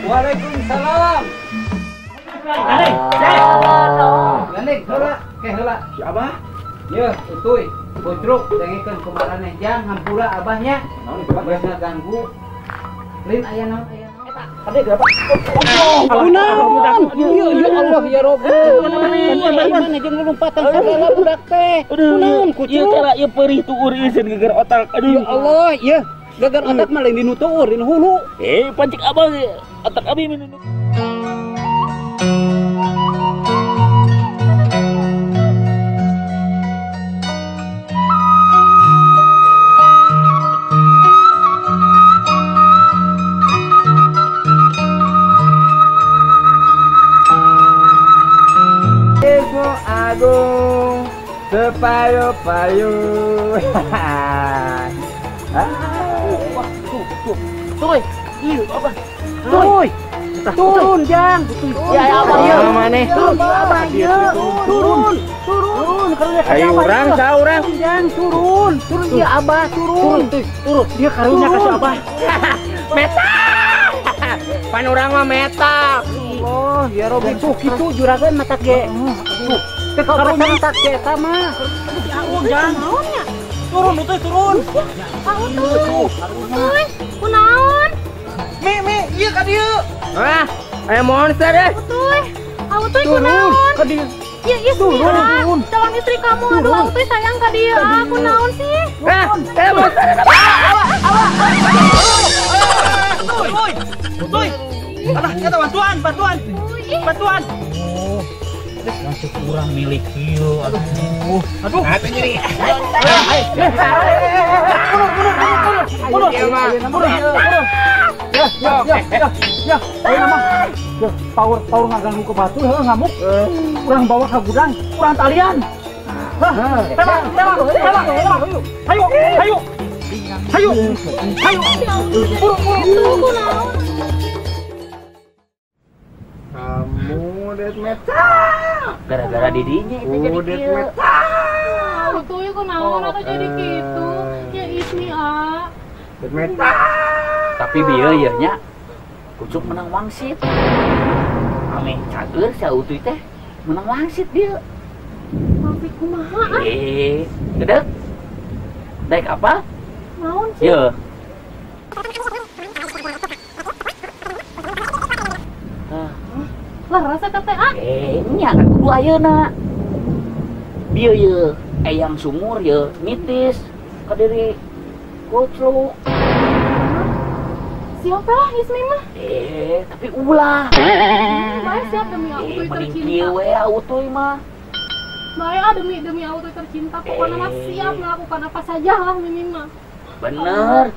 Waalaikumsalam. Gandeng heula, ke heula. Si Abah? Yeuh, utuy. Bocruk dengekeun kumaraneh jang hampura abahnya. Naon itu, Bah? Geus ngaganggu. Lain aya naon aya naon. Kade berapa? Kunaon? Ya Allah ya Rabbi. Mana jeung lompatan sagala budak teh. Kunaon kucuk? Ieu cara ieu perih tuur ieu sieun geger otak. Aduh. Ya Allah, ieu geger otak mah lain dinu tuur, dinu hulu. Eh, pancik abah otak abi minum. Agung sepayo-payo. Tuh, tuh, iya apa? Tuh, turun jang. Ya abah ya maneh. Turun abah ya. Turun, turun. Ayo urang saurang. Jang turun, turun ya abah turun. Turun, dia karunya ka si abah. Meta. Pan urang mah meta. Oh, ya Robi tuh kitu juragan mata ge. Tuh, teu karunya tak ge eta mah. Jang. Turun utuh turun. Utuh. Utuh, kunaon? Mi, mi, ieu ka dieu. Ah, aya monster eh. Utuh. Utuh kunaon? Ka dieu. Ya istri, calon istri kamu, aduh utuh sayang ka dieu. Ah, kunaon sih? Ah, aya monster. Awa, awa. Utuh, utuh. Alah, kata bantuan, bantuan. Bantuan. Oh. Langsung kurang milik ieu, aduh. Aduh. Nah, nyeri. Mundur, mundur, mundur, mundur. Mundur, Ya, ya, ya, ya, ya. Ayo mah. Ya, power power ngaganggu ke batu, heuh ngamuk. Urang bawa ka gudang, urang talian. Hah, tembak, tembak, tembak, tembak. Hayu, hayu. Hayu. Hayu. Buru, buru. Kamu dead metal. Gara-gara didinya itu jadi kieu. metal. Tuh ya kunaon atau jadi gitu. Ya Ismi ah. Dead metal. Tapi bieu ieu nya kucuk menang wangsit. Ame cager sia utuy teh menang wangsit dia. Wangsit kumaha ah? Eh, gedeg. Daek apa? Naon sih? Yeuh. Lah rasa teh ah. Eh, nya kan kudu ayeuna. Bieu ye eyang sumur ye mitis ka diri kucluk. Siapa lah Ismi mah? Eh, tapi ulah. Bae siap demi autuy tercinta. Mending we autuy mah. Bae ah demi demi autuy tercinta pokoknya mah siap melakukan apa saja lah Mimi mah. Bener.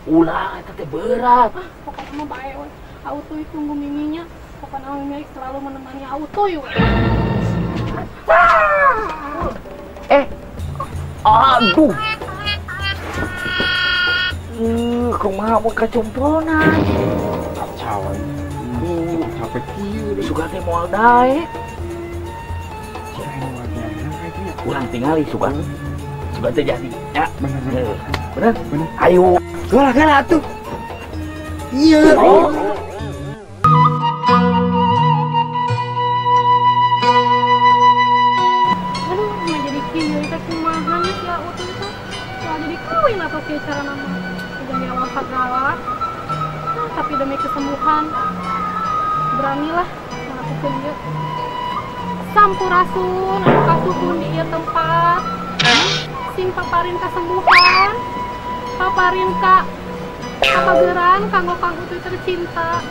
Ulah eta teh berat. Ah, pokoknya mah bae we. Autuy tunggu Miminya. Pokoknya Mimi selalu menemani autuy we. Eh. Aduh. Kumaha mun kacumponan. Kacau. Capek kieu. Sugan teh moal daek. Urang tingali sugan. Sugan teh jadi. Ya, bener. Bener? Bener. Ayo. Geura-geura atuh. Iya. Oh. Aduh, mah jadi kieu teh kumaha nya si Utuh teh. Moal jadi kawin atau kieu carana mah. Demi awal segala, nah, tapi demi kesembuhan beranilah melakukan dia. Sampurasun, anu kasuhun di ieu tempat, sing paparin kesembuhan, paparin ka kapageran kanggo kang Utuh tercinta,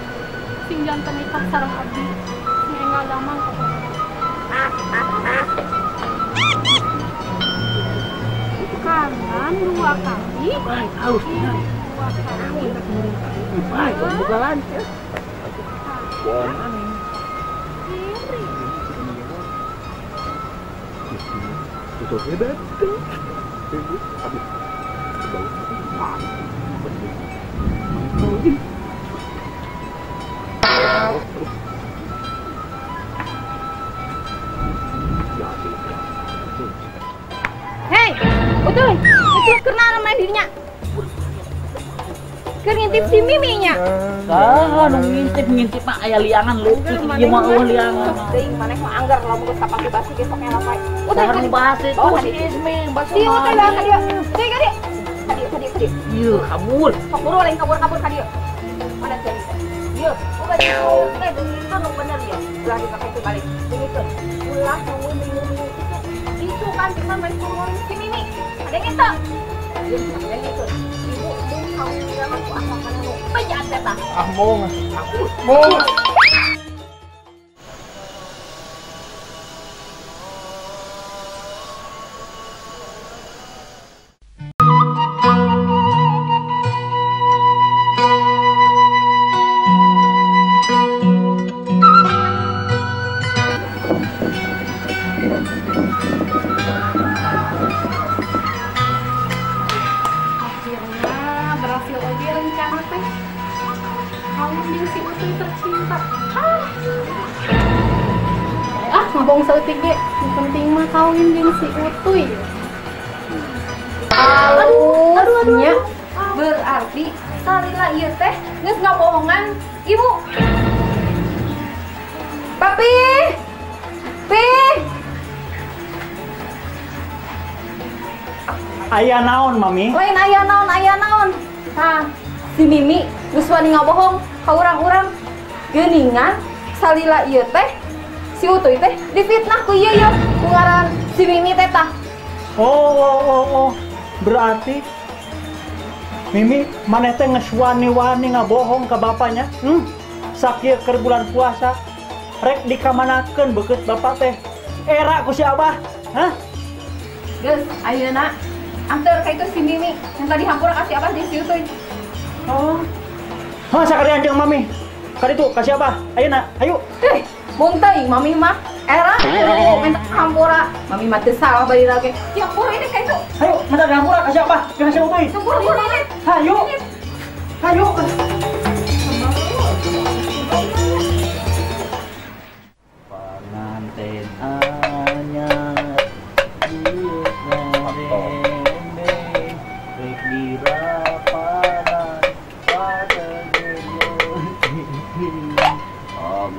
sing janten nikah sareng abdi, sing enggal damang pokokna. Kanan dua kali, baik halus kiri dua kali, baik buka lancar. Kiri. Tutupnya datang. Aduh, Hei, Utuh, Utuh kenal main dirinya. Keur ngintip si Mimi nya. Saha nu ngintip-ngintip mah aya liangan leutik ieu mah eueuh liangan. Teuing maneh mah anggar lamun geus kapake basi ge sok nyala wae. Udah nu basi tuh si Ismi, basi. Si Utuy lah ka dieu. Teuing ka dieu. Ka dieu, ka dieu, ka dieu. Ieu kabur. Sok buru lain kabur-kabur ka dieu. Mana cari teh? Ieu, ulah teh dengikeun nu bener ieu. Ulah dipake teu balik. Dengikeun. Ulah nunggu-nunggu kitu. Itu kan kita main kurung si Mimi. Ada yang teu? Ieu dengikeun. Ibu mung kawin mah ku akang mana nu bejat teh tah. Ah mong. Mong. Ngabong saeutik ge, yang penting mah kawin jeung si Utuy. Aduh, aduh, aduh. Berarti salila ieu teh geus ngabohongan ibu. Papi. Pi. Aya naon, Mami? Lain aya naon, aya naon. Tah, si Mimi geus wani ngabohong ka urang-urang. Geuningan salila ieu teh si Utuy teh difitnah ku ieu ieu ku ngaran si Mimi teh tah. Oh. Berarti Mimi maneh teh geus wani-wani ngabohong ka bapaknya. Sakieu keur bulan puasa rek dikamanakeun beukeut bapak teh. Era ku si Abah. Hah? Geus ayeuna anteur ka itu si Mimi yang tadi hampura ka si Abah jeung si Utuy. Oh. Hah sakalian jeung Mami. Ka ditu ka si Abah. Ayeuna, ayo. Mun teuing mami mah era minta hampura. Mami mah teu salah bari lagi. Hampura ini ka itu. Ayo, minta hampura ka si Abah jeung si Utuy. Hampura ini. Hayu. Hayu. Panganten anyar ieu ngarendeng rek dirapanan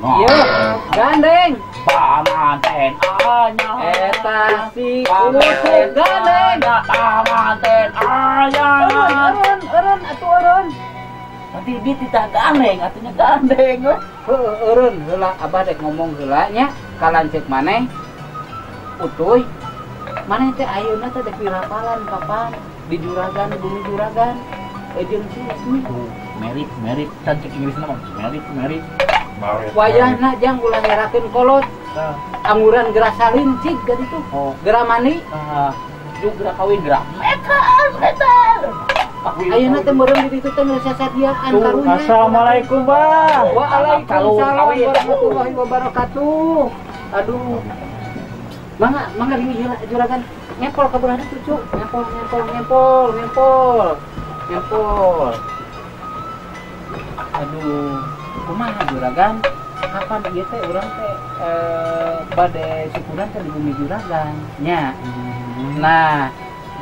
Iya, gandeng. Panganten anyar. Eta si Utuy gandeng. Panganten anyar. Eureun, eureun atuh eureun. Nanti dia tidak gandeng, artinya gandeng we. Heueuh eureun heula abah rek ngomong heula nya ka lanceuk maneh. Utuy, maneh teh ayeuna teh dek dirapalan kapan di juragan di bumi juragan. Jeung si Ismi. Merit, merit, can cek Inggrisna mah merit, merit. Wayahna jang ulah ngerakeun kolot. Angguran geura salin cig ka ditu. Geura mani. Juga kawin geura. Metal, metal. Ayeuna teh meureun di ditu teh geus sasadiaan karunya. Assalamualaikum, Bah. Waalaikumsalam warahmatullahi wabarakatuh. Aduh. Mangga, mangga juragan ngepol ka belah ditu, Cuk. Ngepol, ngepol, ngepol, ngepol. Ngepol. Aduh, kumaha juragan? Kapan ieu teh urang teh bade syukuran teh di bumi juragan nya. Nah,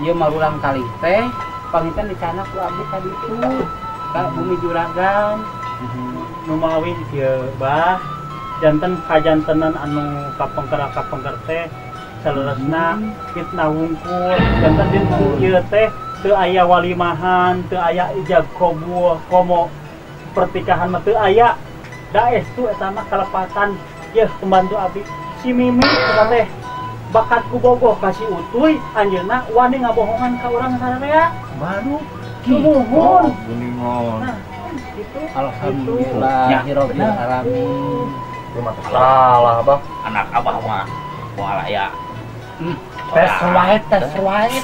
ieu marulang kali teh panginten dicanak ku abdi ka ditu ka bumi juragan. Numawi ieu bah janten kajantenan anu kapengker-kapengker teh saleresna fitnah wungkul janten dinten ieu teh teu aya walimahan, teu aya ijab qabul komo pertikahan mah teu aya. Da estu eta mah kalepatan yeuh pembantu abdi si Mimi eta teh bakat ku bogoh ka si Utuy anjeunna wani ngabohongan ka urang sararea. Baru sumuhun. Geuningon. Nah, gitu. Alhamdulillahirabbil alamin. Ieu mah salah, Bah. Anak abah mah moal aya. Tes wae, tes wae.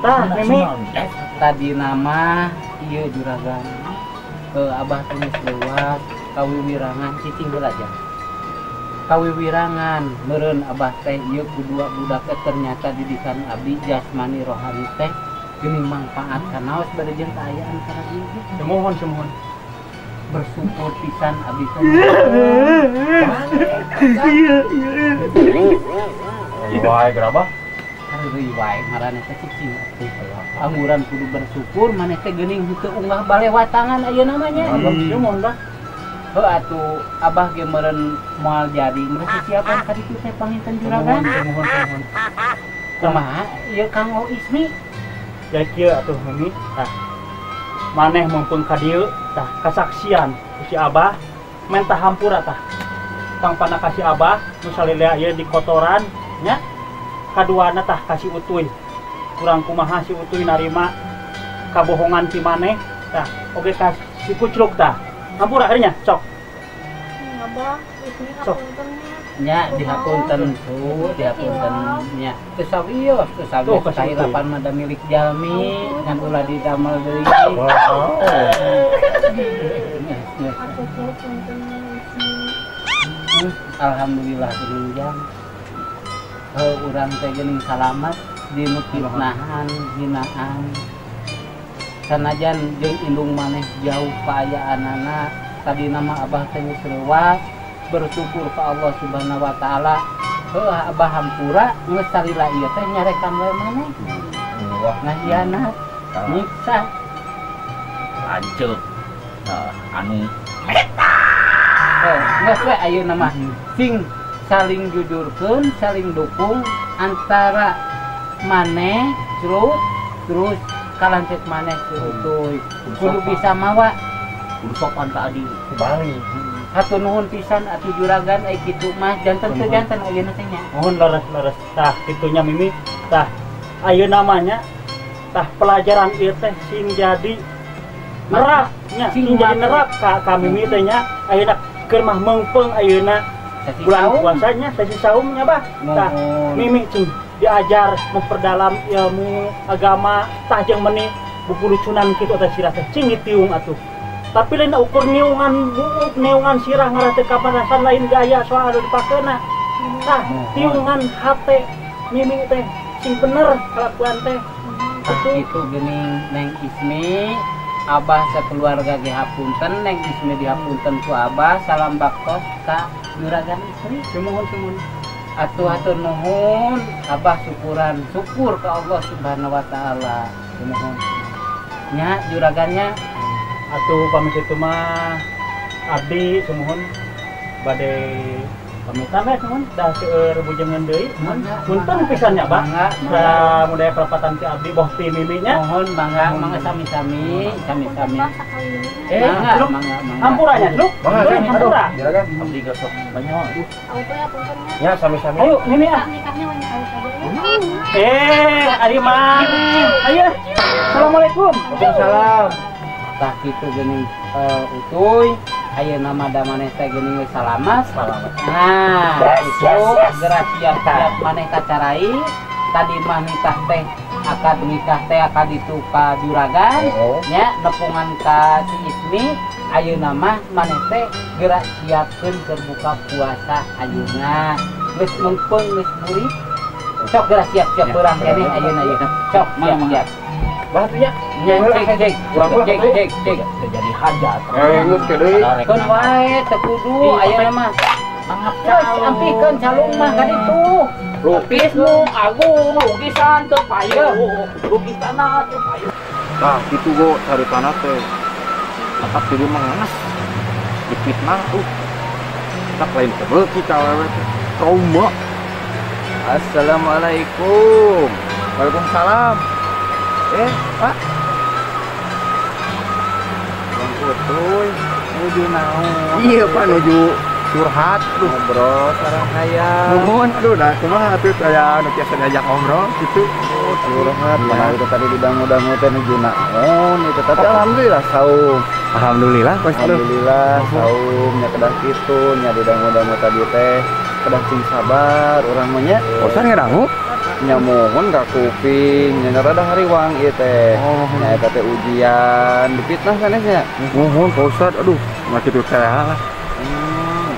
Tah, Mimi tadi nama ieu juragan. Abah teh geus leuwat kawiwirangan cicing heula aja. Kawiwirangan meureun abah teh ieu ku dua budak teh ternyata didikan abdi jasmani rohani teh geuning mangfaat kanaos bade jeung kaayaan kana ieu. Sumuhun, sumuhun. Bersyukur pisan abdi teh. Iya, iya. Wae gerabah. heureuy wae maraneh teh cicing atuh. Angguran kudu bersyukur maneh teh geuning henteu unggah balewatangan ayeuna mah nya. Nuhun Bah. Heuh atuh abah ge meureun moal jadi meureun sisiapan ka ditu teh panginten juragan. Nuhun nuhun. Kumaha ieu Kang O Ismi? Ya kieu atuh Mimi. Tah. Maneh mumpung ka dieu tah kasaksian ku si Abah menta hampura tah. Tang pana ka si Abah nu salilea ieu di kotoran nya. Kaduana tah ka si Utuy. Kurang kumaha si Utuy narima kabohongan ti maneh tah. Oge ka si Kucluk tah. Hampura akhirnya sok. Abah, Ismi hapunten nya. Nya dihapunten tuh, dihapunten nya. Teu sawios, teu sawios kahilapan mah da milik jalmi ngan ulah didamel deui. Wow. Atuh punten Ismi. Alhamdulillah geuning jang. Heuh urang teh geuning salamat dinu fitnahan, hinaan. Sanajan jeung indung maneh jauh kaayaanana, tadina mah abah teh geus reuwas, bersyukur ka Allah Subhanahu wa taala. Heuh abah hampura geus salila ieu teh nyarekan we maneh. Wah, ngahianat, nyiksa. Lanceuk. Anu geus we ayeuna mah sing saling jujurkeun, saling dukung antara maneh terus kalanceuk maneh si Utuy. Kudu bisa mawa kudu sopan ka adi. Bali. Hatur nuhun pisan atuh juragan ai kitu mah janten teu janten ayeuna teh nya. Nuhun leres-leres tah kitunya Mimi tah ayeuna mah nya tah pelajaran ieu teh sing jadi nerap nya, sing jadi nerap ka Mimi teh nya ayeuna keur mah meungpeung ayeuna bulan puasanya sesi saumnya Bah. Tah Mimi cing diajar memperdalam ilmu agama tah jeung meni buku lucunan kitu teh sirah teh cing ditiung atuh. Tapi lain ukur niungan buuk niungan sirah ngarah teu kapanasan lain gaya soal anu dipakeuna. Tah tiungan hate Mimi teh sing bener kalakuan teh. Tah kitu geuning Neng Ismi, abah sakeluarga ge hapunten, Neng Ismi dihapunten ku abah, salam baktos ka juragan Ismi. Sumuhun sumuhun. Atuh hatur nuhun, abah syukuran, syukur ke Allah Subhanahu wa taala. Sumuhun. Nya juragannya atuh pamit itu mah abdi sumuhun bade pamitan we sumuhun da seueur bujengan deui. Punten pisan nya Bah. Da mudaya kalepatan ti abdi boh ti Mimi nya. Mohon mangga mangga sami-sami, sami-sami. Mangga mangga mangga. Hampura nya, Luk. Mangga hampura. Juragan abdi gosok banyak aduh. Auto ya punten nya. Ya sami-sami. Ayo Mimi ah. Nikahnya we nikah saja ya. Ari mah. Ayo. Assalamualaikum. Waalaikumsalam. Tah kitu geuning Utuy, ayeuna mah da maneh teh geuning geus salamat. Salamat. Nah, itu geura siap-siap maneh kacarai. Tadi mah nikah teh akad nikah teh akad itu ka juragan nya nepungan ka si Ismi. Ayeuna mah maneh teh geura siapkeun keur buka puasa ayeuna. Geus meungpeung geus burik. Sok geura siap-siap beurang keneh ayeuna ieu. Sok siap-siap. Bah atuh nya. Nya cek cek cek cek cek jadi hajat. Geus ke deui. Keun wae teu kudu ayeuna mah. Mangap Geus ampikeun calung mah ka ditu. Lukismu agung lukisan teu payu. Lukisanna teu payu. Tah kitu go caritana teh. Tetap di mah ngenes. Difitnah Tak lain kebeuki ka awewe teh. Trauma. Assalamualaikum. Waalaikumsalam. Pak. Bang Utuy nuju naon? Iya, Pak, nuju curhat, aduh ngobrol sareng hayang. Nuhun, aduh dah kumaha atuh aya nu tiasa diajak ngobrol gitu. Oh, curhat, mana itu tadi didangu-dangu teh nuju naon itu tapi alhamdulillah saum. Alhamdulillah, Pak. Alhamdulillah saum nya kedah kitu nya didangu-dangu tadi teh kedah sing sabar urang mah nya. Bosan ngedangu? Nya mohon ka kuping nya rada hariwang ieu teh. Nya eta teh ujian dipitnah sanes nya. Mohon Pak Ustad, aduh mah kitu teh lah.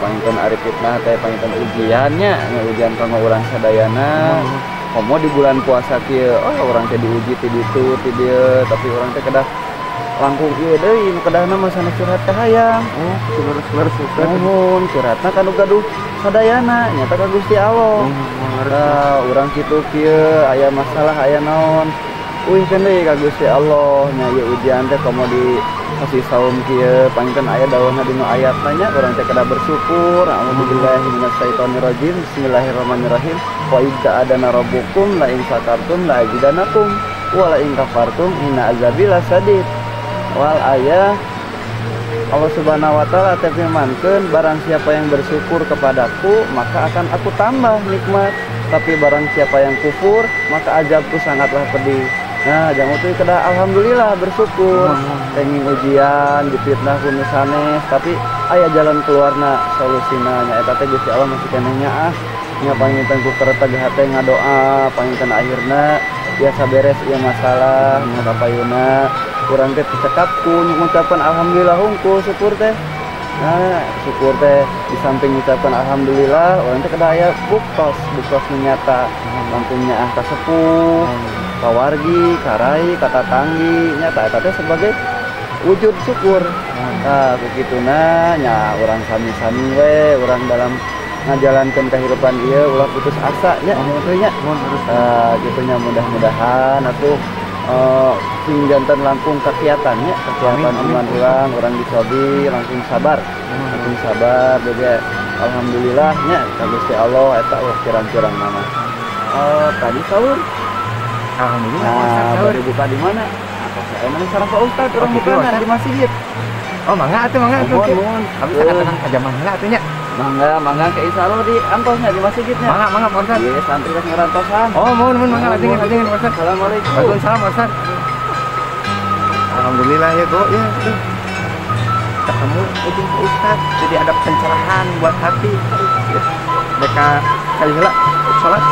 Panginten ari fitnah teh panginten ujiannya nya ujian kanggo urang sadayana. Komo di bulan puasa kieu, oh urang teh diuji ti ditu ti dieu, tapi urang teh kedah Langkung ieu deui nu kedahna mah sanes curhat ka hayang. Oh, leres-leres Ustaz. Nuhun, curhatna ka nu gaduh sadayana nyata ka Gusti Allah. Tah, urang kitu kieu aya masalah aya naon. Uihkeun deui ka Gusti Allah nya ieu ujian teh komo di kasih saum kieu panginten aya dawuhna dina ayatna nya urang teh kedah bersyukur. A'udzubillahi minasyaitonirrajim. Bismillahirrahmanirrahim. Wa idza ta'adana rabbukum la in syakartum la azidanakum wa la in kafartum inna azabi lasadid. Wal ayah Allah Subhanahu wa taala teh firmankeun barang siapa yang bersyukur kepadaku maka akan aku tambah nikmat, tapi barang siapa yang kufur maka azabku sangatlah pedih. Nah, jangan tuh kedah alhamdulillah bersyukur. Kenging ujian difitnah ku nu sanes, tapi aya jalan keluarna solusina nya eta teh Gusti Allah masih keneh nyaah. Nya panginten ku kereteg hate ngadoa, panginten akhirna biasa beres ieu masalah nya kapayuna. Urang teh cekap ku ngucapkeun alhamdulillah hungkul syukur teh. Nah, syukur teh di samping ngucapkeun alhamdulillah, urang teh kedah aya buktos, buktos nu nyata. Langkung nyaah ka sepuh, ka wargi, ka rai, ka tatanggi, nyata eta teh sebagai wujud syukur. Nah, kukituna nya urang sami-sami we, urang dalam ngajalankeun kehidupan ieu ulah putus asa nya, nya. Nah, kitu nya mudah-mudahan atuh sing janten langkung kakiatan nya, kakiatan iman urang, urang dicobi langkung sabar. Langkung sabar bege alhamdulillah nya ka Gusti Allah eta ulah kirang-kirang nama. Tadi sahur. Alhamdulillah. Nah, baru buka di mana? Emang sareng Pak Ustad urang buka di masjid. Oh, mangga atuh, mangga atuh. Nuhun. Abi tenang ka jaman heula atuh nya. Mangga, mangga ke Isalo di antosnya di masjidnya. Mangga, mangga Pak Ustad. Iya, santri geus ngarantosan. Oh, mohon, mohon mangga lajengin, lajengin Pak Ustad. Assalamualaikum. Waalaikumsalam Pak Ustad. Alhamdulillah ya, Go ya. Aduh. Ketemu ujung Pak Ustad, jadi ada pencerahan buat hati. Ya. Mereka kali heula salat.